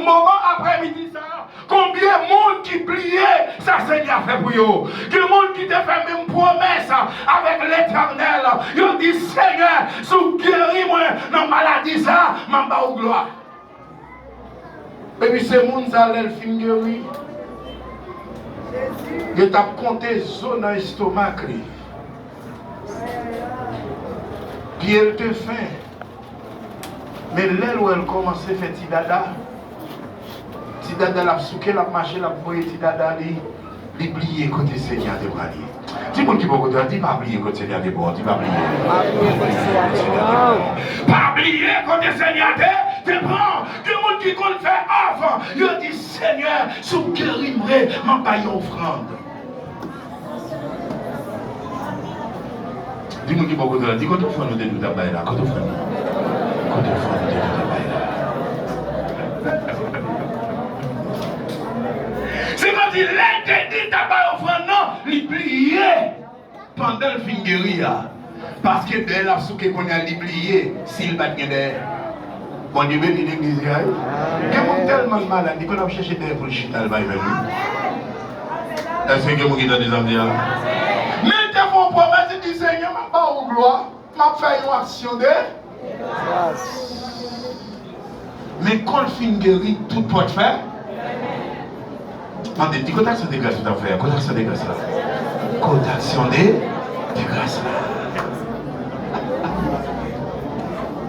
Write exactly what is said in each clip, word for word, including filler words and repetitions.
moman aprèmidi sa a, konbyen moun ki bliye sa Senyè a fè pou yo? Gen moun ki te fè menm pwomès avèk Letènèl. Yo di, Senyè, si w geri mwen nan maladi sa a, m ap ba w glwa. Epi se moun sa, lè l fin geri, yo t ap konte zo nan estomak li. Pye l te fen. Men lè l wè l kòmanse fè ti dada, ti dada l ap souke, l ap mache, l ap voye ti dada li, li bliye kote Senyè a te pran li. Di moun ki bò kote a, di, pa bliye kote Senyè a te pran w, di, pa bliye. Pa bliye kote Senyè a te pran w. Pa bliye kote Senyè a te, te pran w. Gen moun ki konn fè òf, yo di, Senyè, si w geri m vre, m ap bay yon ofrann. Di moun ki bò kote la, di, kote ofrann nou te di w t ap bay la? Kote ofrann nou? Kote ofrann nou te di w t ap bay la? Se kòmsi lè l te di l t ap bay ofrann nan, li bliye pandan l fin geri a. Paske dèyè l ap souke kounye a, li bliye si l pa t gen dèyè. Bondye beni legliz li a, wi. Gen moun tèlman malad, li konn ap chèche dèyè pou l chita, l pa menm, wi. Èske gen moun ki tande sa m di a? Men l te fè yon pwomès, li di, Senyè, m ap ba w glwa, m ap fè yon aksyon de gras. Men kan l fin geri, tout pòt fè. Mande, di, kote aksyon de gras ou t ap fè a? Kote aksyon de gras la? Kote aksyon de, de gras la?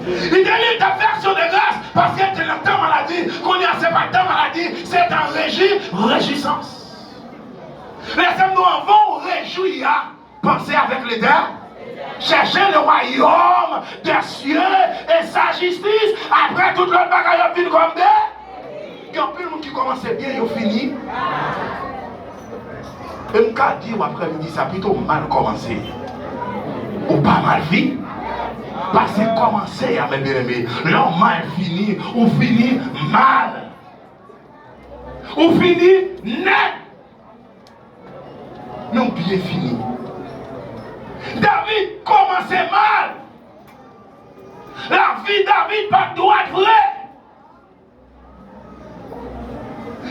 Li te di l t ap fè aksyon de gras paske l te nan tan maladi. Kounye a, se pa tan maladi, se tan reji, rejisans. Lè se nou, anvan w rejwi a, panse avèk Letènèl. Cherchez le royaume des cieux et sa justice. Apre, tout lòt bagay yo ap vin kòm de. Gen anpil moun ki kòmanse byen, yo fini. E m ka di w aprèmidi sa, pito w mal kòmanse, ou pa mal fini. Pase kòmanse a, men byeneme, lè w mal fini, ou fini mal. Ou fini nèt. Men w byen fini. David kòmanse mal. Lavi David pa t dwat vre.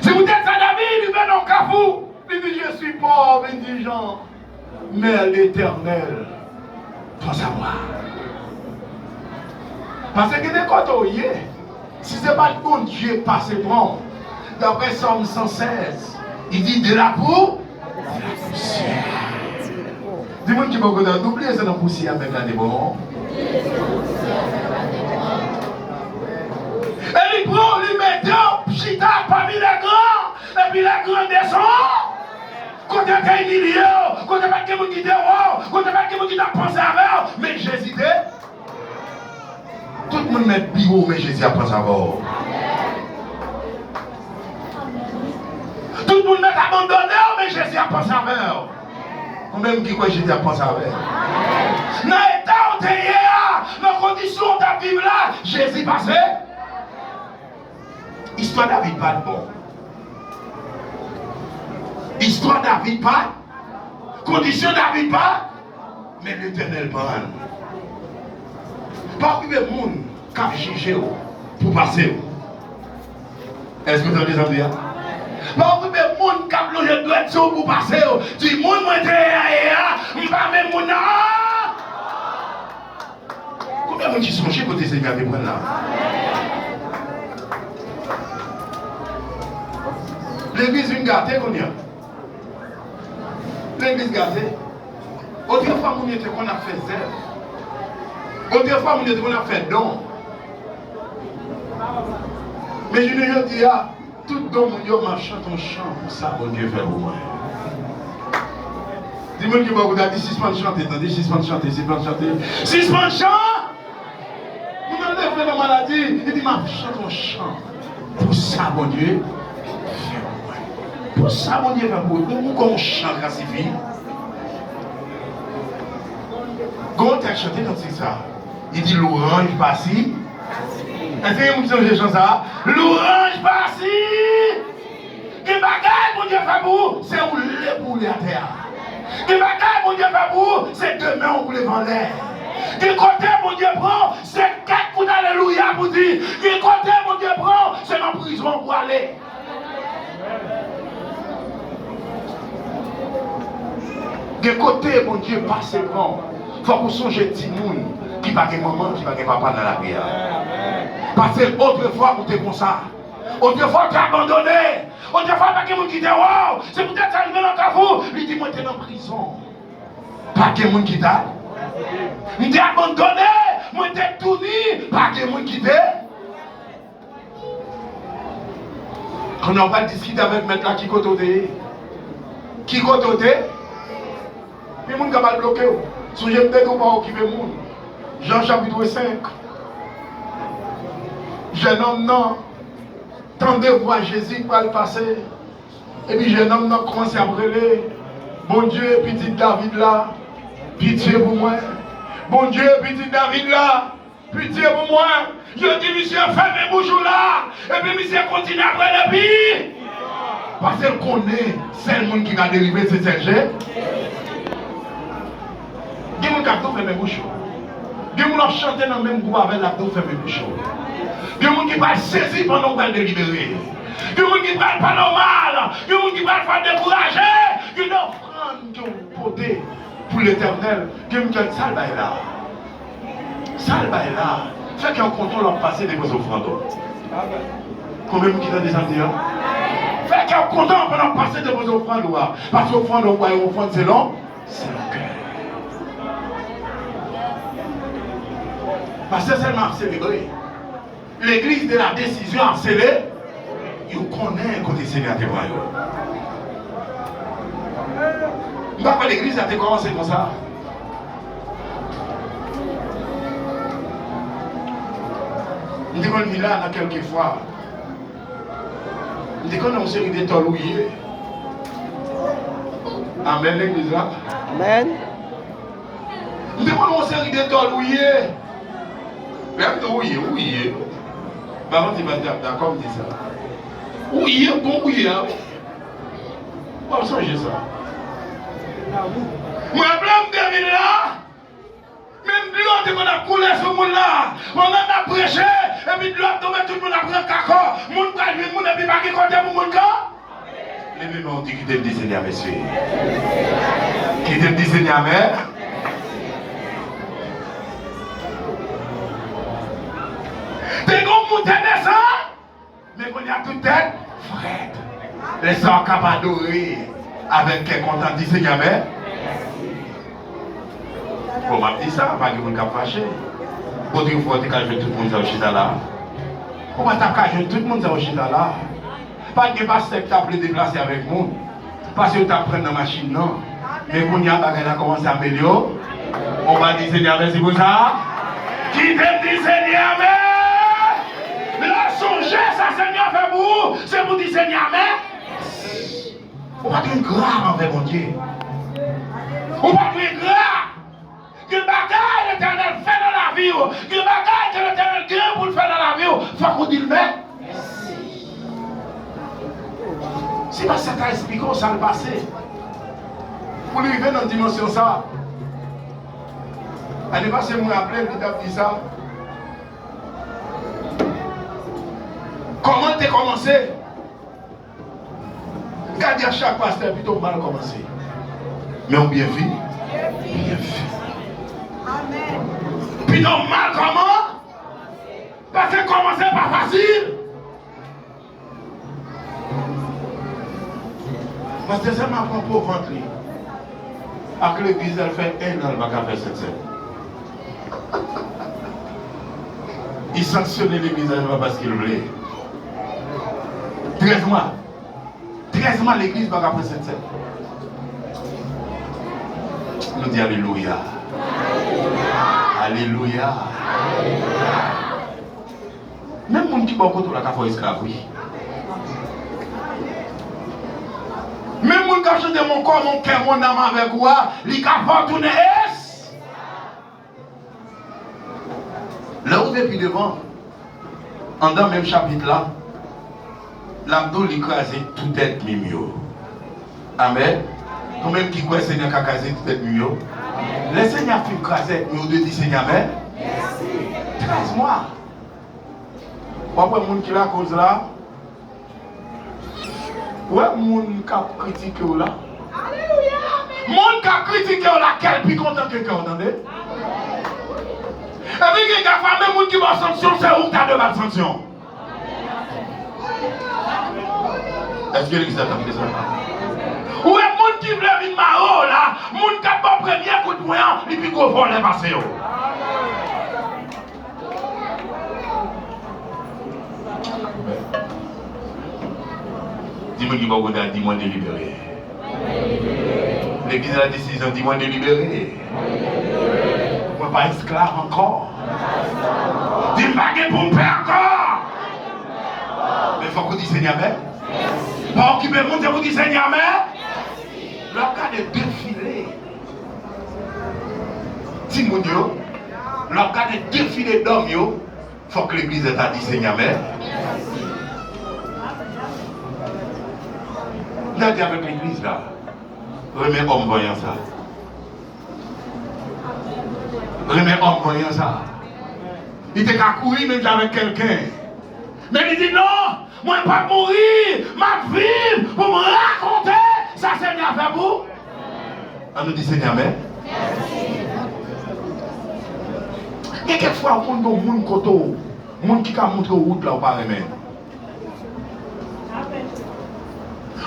Se poutèt sa David rive nan yon kafou, li di, Je suis pauvre, indigent, mais l'Éternel pense à moi. Paske gen de kote w ye, si se pa t Bondye pase pran w, daprè Sòm san sèz, li di, de la pou, de la pousyè. Di moun ki bò kote a, di w bliye se nan pousyè a menm l te pran w. E li pran w, li mete w chita pami lègran, epi lègran desann. Kote te imilye w, kote pa t gen moun ki te wè w, kote pa t gen moun ki t ap panse avè w, men Jezi te. Tout moun mèt biwo, men Jezi ap panse avè w. Tout moun mèt abandone w, men Jezi ap panse avè w. Ou menm ki kwè Jezi ap panse avè w. Nan eta w te ye a, nan kondisyon w t ap viv la, Jezi pase. Istwa David pa t bon. Istwa David pa t, kondisyon David pa t, men Letènèl pran l. Pa okipe moun k ap jije w pou pase w. Èske w tande sa m di a? Pa okipe moun k ap lonje dwèt sou w pou pase w. Di, moun mwen te ye a, ye a, m pa menm moun nan. Konbyen moun ki sonje kote Senyè a te pran l la? Legliz vin gate kounye a. Legliz gate. Otrefwa, moun yo te konn ap fè zèv. Otrefwa, moun yo te konn ap fè don. Men jounen jodi a, tout don moun yo, m ap chante yon chan pou sa Bondye fè pou mwen. Di moun ki bò kote a, di, sispann chante, tande, sispann chante, sispann chante. Sispann chante! Moun nan leve nan maladi, li di, m ap chante yon chan pou sa Bondye fè pou mwen. Pou sa Bondye fè pou ou, ou, ou konn yon chan ka sifi. Gon tèks chante kantik sa. Li di, lwanj pa si. Èske gen moun ki sonje chan sa? Lwanj pa si. Gen bagay Bondye fè pou ou, se woule pou woule atè a. Gen bagay Bondye fè pou ou, se de men w pou leve anlè. Gen kote Bondye pran w, se kèk Alelouya pou di, gen kote Bondye pran w, se nan prizon pou ale. Gen kote Bondye pase pran w. Fòk ou sonje timoun ki pa gen manman, ki pa gen papa nan lari a. Paske otrefwa ou te konsa. Otrefwa ou te abandone. Otrefwa pa gen moun ki te wè w. Se poutèt sa rive nan kafou, li di mwen te nan prizon. Pa gen moun ki ta. M te abandone, mwen te touni, pa gen moun ki te. Kounye a w pral diskite avèk mèt la ki kote w te ye. Ki kote w te? Gen moun k ap al bloke w. Sonje m te di w pa okipe moun. Jan chapit senk. Jennonm nan tande vwa Jezi k pral pase. Epi jennonm nan kòmanse ap rele, Bondye, pitit David la, pitye pou mwen. Bondye, pitit David la, pitye pou mwen. Yo di misye fèmen bouch ou la. Epi misye kontinye ap rele pi. Paske l konnen sèl moun ki ka delivre se sèl Je. Gen moun k ap di w fèmen bouch ou. Gen moun w ap chante nan menm gwoup avè l, l ap di w fèmen bouch ou. Gen moun ki pral sezi pandan w pral delivre. Gen moun ki pral pa nòmal. Gen moun ki pral fè w dekouraje. Gen de ofrann ke w pote pou Letènèl. Gen moun ki ap di sa l bay la. Sa l bay la. Fè kè w kontan lè w ap pase depoze ofrann ou. Konbyen moun ki tande sa m di a? Fè kè w kontan pandan w ap pase depoze ofrann ou a. Paske ofrann ou a, yon ofrann selon Sèl kè. Pastè sèlman ap selebre. L'église de la décision ap sele. Yo konnen kote Senyè a te pran yo. M pa kwè legliz la te kòmanse konsa. M te konn vin la nan kèlke fwa. M te konn yon seri de tòl ouye. Amèn, legliz la. Amèn. M te konn yon seri de tòl ouye. Lè m di ouye, ouye. Pa konn si pastè ap dakò m di sa. Ouye, bon ouye a. W ap sonje sa. Mwen, lè m te vin la, menm dlo te konn ap koule sou moun la. Pandan n ap preche, epi dlo ap tonbe, tout moun ap pran kakò. Moun pral jwenn moun, epi pa gen kote pou moun kan. Leve men w, di, kite m di Senyè a mèsi. Kite m di Senyè a mè. Te gen yon moute desann. Men kounye a tout tèt frèt. Lè sa w ka pa adore avèk kè kontan, di Senyè mè. Bon, m ap di sa, pa gen moun k ap fache. Otrefwa, w te ka jwenn tout moun sa yo chita la. Ou pa t ap ka jwenn tout moun sa yo chita la. Pa t gen pastè ki t ap vle deplase avèk moun. Paske yo t ap pran nan machin nan. Men kounye a bagay la kòmanse amelyore. Ou pa di Senyè mèsi pou sa? Kite m di Senyè mèsi. Lè w sonje sa Senyè fè pou ou, se pou di Senyè mèsi. Ou pa dwe engra anvè Bondye. Ou pa dwe engra. Gen bagay Letènèl fè nan lavi w. Gen bagay ke Letènèl gen pou l fè nan lavi w. Fòk ou di l mèsi. Si pastè ta esplike w sa l pase pou li rive nan dimansyon sa. Ane pase, m raple l, li t ap di sa. Kòman l te kòmanse? M ka di a chak pastè, pito w mal kòmanse. Men w byen fini. Byen fini. Pito w mal kòman? Paske kòmanse pa fasil. Pastè sèlman pran po vant li. Ak legliz la, l fè en an l pa ka fè sentsèn. Li sanksyone legliz la, se pa paske l vle. Trèz mwa. Trèz mwa legliz pa ka pran sentsèn. Nou di alelouya. Alelouya. Menm moun ki bò kote w la ka fè w esklav, wi. Menm moun k ap chante mon corps, mon cœur, mon âme avec ou a, li ka fè w tounen es. Lè w rive pi devan, anndan menm chapit la, l ap di w li kraze tout ènmi m yo. Amèn. Ou menm ki kwè Senyè ka kraze tout ènmi m yo. Lè Senyè a fin kraze ènmi w, ou dwe di Senyè amèn. Trèz mwa. W ap wè moun ki lakoz la. Ou wè moun k ap kritike w la. Moun k ap kritike w la, kè l pi kontan ke kè w, tande. Epi gen kèk fwa, menm moun ki ba w sanksyon, se ou k ta dwe ba l sanksyon. Èske legliz la tande sa? Ou wè moun ki vle vin mare w la, moun k ap ba w premye kout pwen an, li pi gwo vòlè pase w. Di moun ki bò kote a, di mwen delibere. Legliz la di Sizan, di mwen delibere. Mwen pa esklav ankò. Di m pa gen pou m pè ankò. Men fòk ou di Senyè mè. Pa okipe moun, se pou di Senyè mè. Lè w ap gade defile timoun yo, lè w ap gade defile dòm yo, fòk legliz la ta di Senyè mè. Lè di avèk legliz la, renmen òm vanyan sa. Renmen òm vanyan sa. Li te ka kouri menm jan avèk kèlken. Men li di, "Non, mwen p ap mouri, m ap viv pou m rakonte sa Senyè a fè pou." An nou di Senyè mè. Gen kèk fwa ou konn gen moun kote w, moun ki ka montre w wout la ou pa renmen.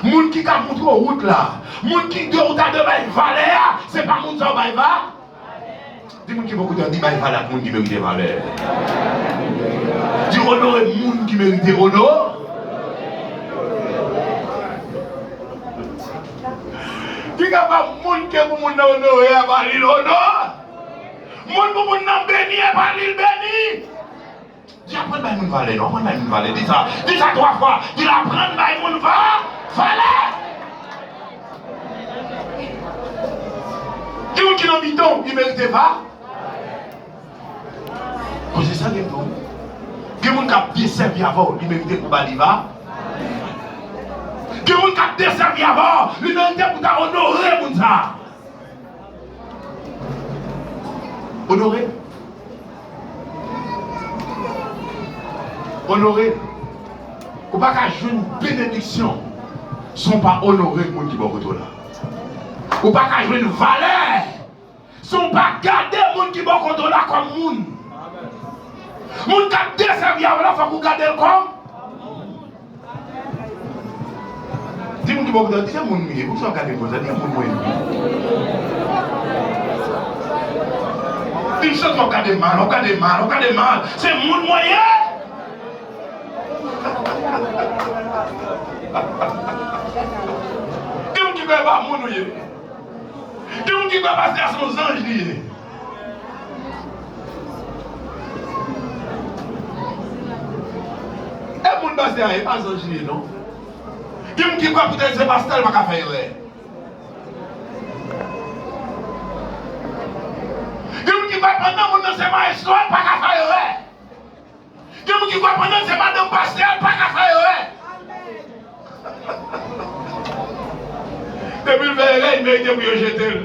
Moun ki ka montre w wout la, moun ki dwe ou ta dwe bay valè a, se pa moun sa w bay va. Di moun ki bò kote a, di bay valè ak moun ki merite valè. Di onore moun ki merite ono. Ki kapab moun ke pou moun nan onore a pa li l onore. Moun pou moun nan beni a pa li l beni. Di aprann bay moun valè, non, aprann bay moun valè. Di sa, di sa twa fwa. Di l aprann bay moun va, valè. Gen moun ki nan bidon, li merite va. Koze sa gen tou. Gen moun k ap desèvi avè w, li merite pou ba li va. Gen moun k ap desèvi avè w, li merite pou ta onore moun sa. Onore. Onore. Ou pa ka jwenn benediksyon si w pa onore moun ki bò kote w la. Ou pa ka jwenn valè si w pa gade moun ki bò kote w la kòm moun. Moun k ap desèvi a w la, fòk ou gade l kòm Di moun ki bò kote a, di se moun m ye. Poukisa w gade m konsa? Di se moun mwen ye. Di m soti w ap gade m mal, w ap gade m mal, w ap gade m mal. Se moun mwen ye. Di moun ki kwè pa moun ou ye. Gen moun ki kwè pastè a se yon zanj li ye. E moun pastè a ye, pa zanj li ye non. Gen moun ki kwè poutèt se pastè, l pa ka fè erè. Gen moun ki kwè pandan moun nan se mayestwo, l pa ka fè erè. Gen moun ki kwè pandan se madanm pastè a, l pa ka fè erè. Depi l fè erè, li merite pou yo jete l.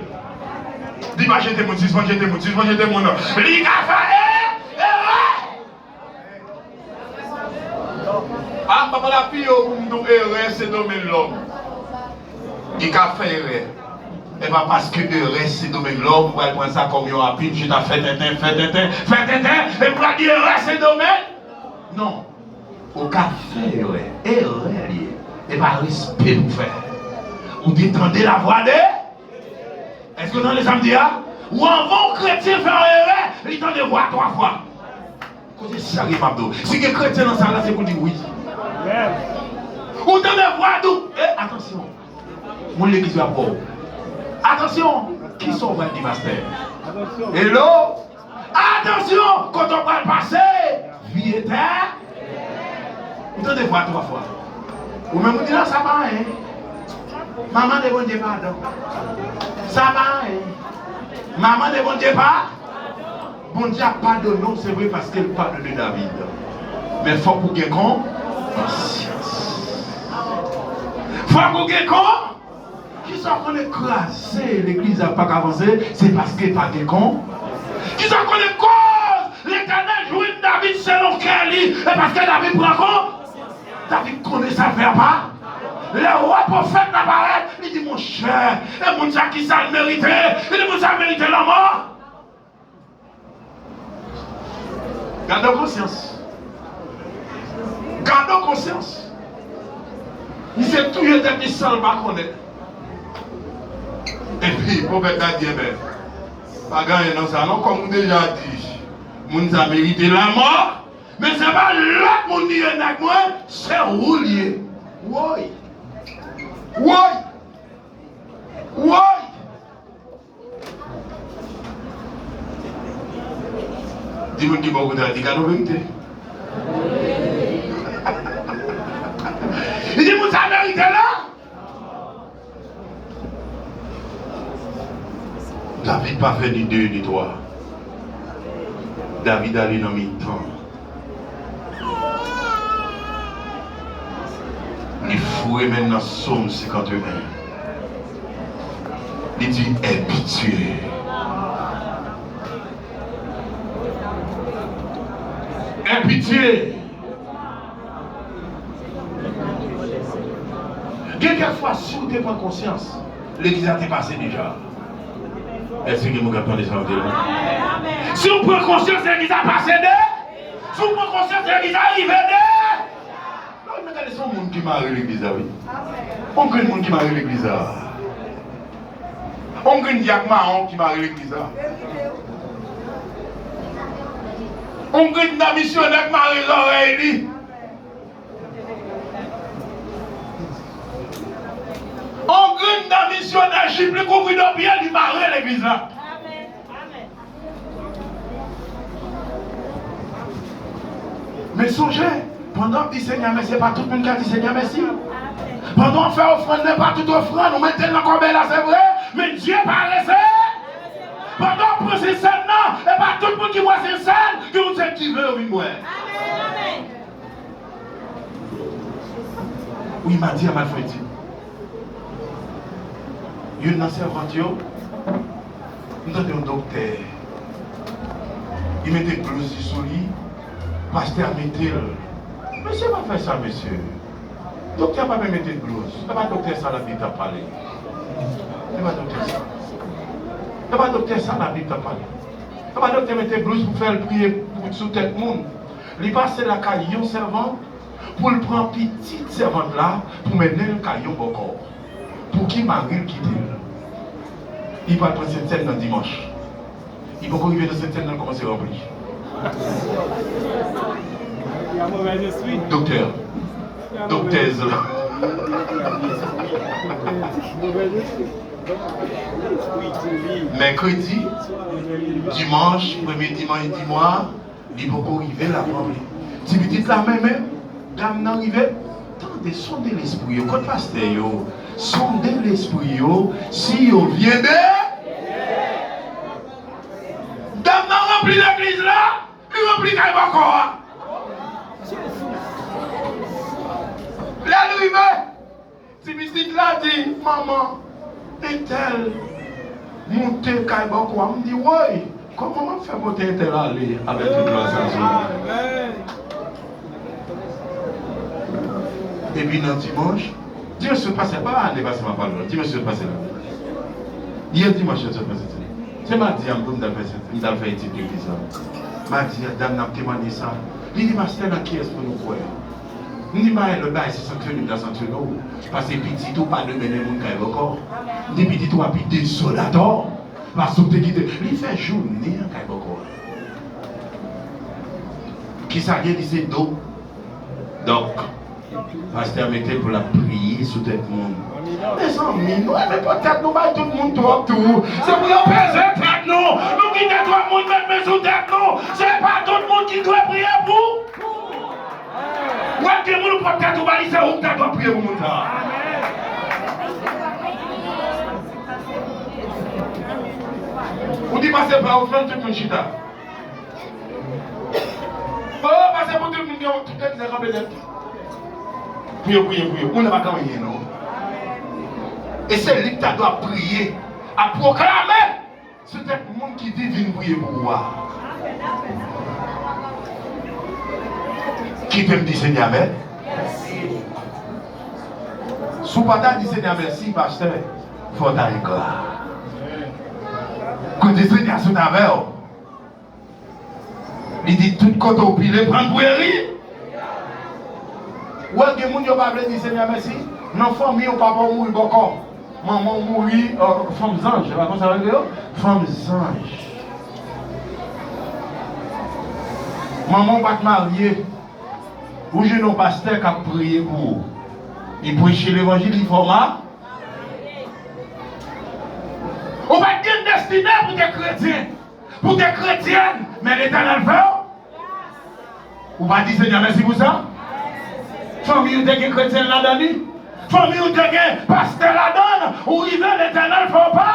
Di pa jete moun, sispann jete moun, sispann jete moun. Li ka fè e-, erè. A, m pa pale pi yo pou m di w erè se domèn lòm. Li ka fè erè. E pa paske erè se domèn lòm, ou pral pran sa kòm yon apil, chita fè tenten, fè tenten, fè tenten, epi w pral di erè se domèn. Non. Ou ka fè erè. Erè li ye. E pa respè pou fè. Ou te tande lavwa de. Èske w tande sa m di a? Ou anvan yon kretyen fè yon erè, li tande vwa twa fwa. Kote serye m ap di w. Si gen kretyen nan sal la, se pou di wi. Ou tande vwa tou. E, atansyon. Moun legliz yo ap wè w. Atansyon. Kisa w pral di pastè? Hello? Atansyon. Kote w pral pase? Vi etè. Ou tande vwa twa fwa. Ou menm ou di non, sa pa anyen. Manman de Bondye padon. Sa pa anyen. Manman de Bondye pa. Bondye ap padone w, se vre, paske l padone David. Men fòk ou gen kon-, konsyans. Fòk ou gen kon-, kisa w konnen kraze legliz la pa ka avanse, se paske pa gen kon-, kisa w konnen koz Letènèl jwenn David selon kè li, e paske David pran kon, David konnen sa l fè a pa. Lè wa pwofèt la parèt, li di, monchè, e moun sa ki sa l merite? Li di, moun sa merite lanmò. Gade konsyans. Gade konsyans. Misye touye tèt li san l pa konnen. Epi pwofèt la di, enben, pa gen anyen nan sa non, kòm ou deja di, moun sa merite lanmò, men se pa lòt moun li ye nèg mwen, se ou li ye. Woy! Woy! Woy! Di moun ki bò kote a, di, gade yon verite. Li di, moun sa merite la. David pa fè ni de ni twa. David ale nan mitan. Li foure men l nan Sòm senkant e en. Li di, aie pitié. Aie pitié. Gen kèk fwa, si w te pran konsyans, legliz la te pase deja. Èske gen moun k ap tande sa m di la? Si w pran konsyans, legliz la pase de. Si w pran konsyans, legliz la rive de. Non, men gade, se yon moun ki mare legliz la, wi. Yon grenn moun ki mare legliz la. Yon grenn dyak mawon ki mare legliz la. Yon grenn nan misyonè k mare zòrèy li. On grenn nan misyonè jip li kouvri do pye, li mare legliz la. Men sonje, pandan w ap di Senyè mèsi, e pa tout moun k ap di Senyè mèsi. Pandan w ap fè ofrann nan, e pa tout ofrann ou mete l nan kòbèy la, se vre, men Dye parese. Pandan w ap pran sentsèn nan, e pa tout moun ki bwè sentsèn, gen yon sèl ki vle yo vin bwè. Wi, madi a m al fè etid. Youn nan sèvant yo, m tande yon doktè, li mete blouz li sou li, pastè a mete l. Mesye pa fè sa, mesye. Doktè a pa menm mete blouz. Se pa doktè sa Labib t ap pale. Se pa doktè sa. Se pa doktè sa Labib t ap pale. Se pa doktè mete blouz pou fè l priye pou, sou tèt moun. Li pase lakay yon sèvant, pou l pran pitit sèvant la pou mennen l kay yon bòkò. Pouki mari l kite l? Li pral pran sentsèn nan dimanch. Li poko rive nan sentsèn nan, l kòmanse ranpli. Doktè, doktèz la. Mèkredi, dimanch, premye dimanch di mwa, li poko rive, l ap ranpli. Ti pitit la menm, dam nan rive, tande, sonde lespri yo, kot pastè yo, sonde lespri yo, si yo vye de. Dam nan ranpli legliz la, li ranpli kay bòkò a. Lè l rive, ti pitit la di, manman, entèl moute kay bòkò a. M di, woy, kòman m ap fè pote entèl ale avèk tout glwa sa sou li? Epi nan dimanch, dimanch sot pase, pa ane pase m ap pale w, dimanch sot pase la. Yè dimanch sot pase, se, se madi a m t al fè, m t al fè etid legliz la. Madi a, dam nan ap temanye sa. Li di, pastè, nan kiyès pou nou kwè? M di, bagay, lòt bagay, se sanksyone m ta sanksyone w. Paske pitit ou pa dwe mennen moun kay bòkò. M di, pitit ou a pi dezòd atò. Paske w te kite. Li fè jounen an kay bòkò. Kisa gen, li se do. Dòk. Pastè mete l pou l ap priye sou tèt moun. Mezanmi, nou renmen pot tèt nou bay tout moun twòp tou. Se pou yo peze tèt nou. Nou kite twòp moun met men sou tèt nou. Se pa tout moun ki dwe priye pou. Wè gen moun ou pot tèt ou ba li, se ou ki ta dwe priye pou moun sa. Ou di pastè pran ofrann, tout moun chita. Oh, pase pou tout moun gen yon tout egzè kanpe nèt. Priye, priye, priye. Moun nan pa ka anyen, non. E se li ki ta dwe ap priye, ap pwoklame sou tèt moun ki di vin priye pou ou a. Kite m di Senyè mèsi. Si w pa ta di Senyè mèsi, pastè, fò w ta engra. Kote Senyè sot avè w. Li di, tout kote w pile, pran pou eri. Ou wè, gen moun yo pa vle di Senyè mèsi. Nan fanmi w, papa w mouri bòkò. Manman w mouri, euh, fanm zanj. Se pa konsa yo rele yo? Fanm zanj. Manman w pa t marye. Ou jwenn yon pastè k ap priye pou ou. Li preche levanjil, li fè w ma. Ou pa t gen destine pou te kretyen. Pou te kretyèn, men Letènèl fè w. Ou pa di Senyè mèsi pou sa? Fanmi ou te gen kretyèn ladan li? Fanmi ou te gen pastè ladan l? Ou rive, Letènèl fè w pa?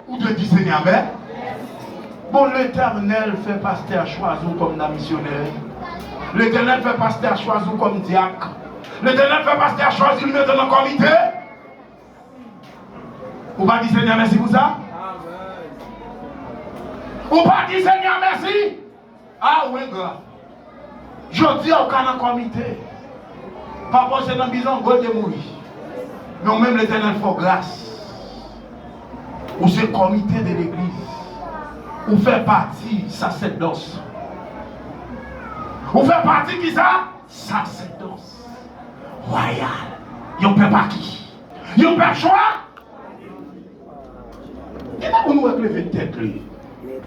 Ou dwe di Senyè mèsi. Bon, Letènèl fè pastè a chwazi w kòm nan misyonè. Letènèl fè pastè a chwazi w kòm dyak. Letènèl fè pastè a chwazi w, li mete w nan kòmite. Ou pa di Senyè mèsi pou sa? Ou pa di Senyè mèsi? A, ou engra. Jodi a, ou ka nan kòmite. Papa w se nan bizango l te mouri. Men ou menm, Letènèl fè w gras. Ou se kòmite de legliz. Ou fè pati sasèdòs. Ou fè pati ki sa? Sasèdòs wayal. Yon pèp aki. Yon pèp chwa. Gen nan moun ou wè k leve tèt li,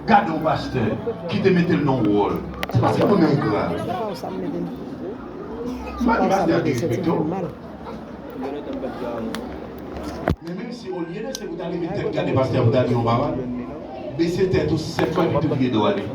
gade yon pastè ki te mete l nan wòl. Se paske moun nan engra. M pa di pastè a derespekte w. Men menm si olye de se pou ta leve tèt gade pastè a pou ta di yon pawòl, bese tèt ou sèt fwa epi tou vire do ale.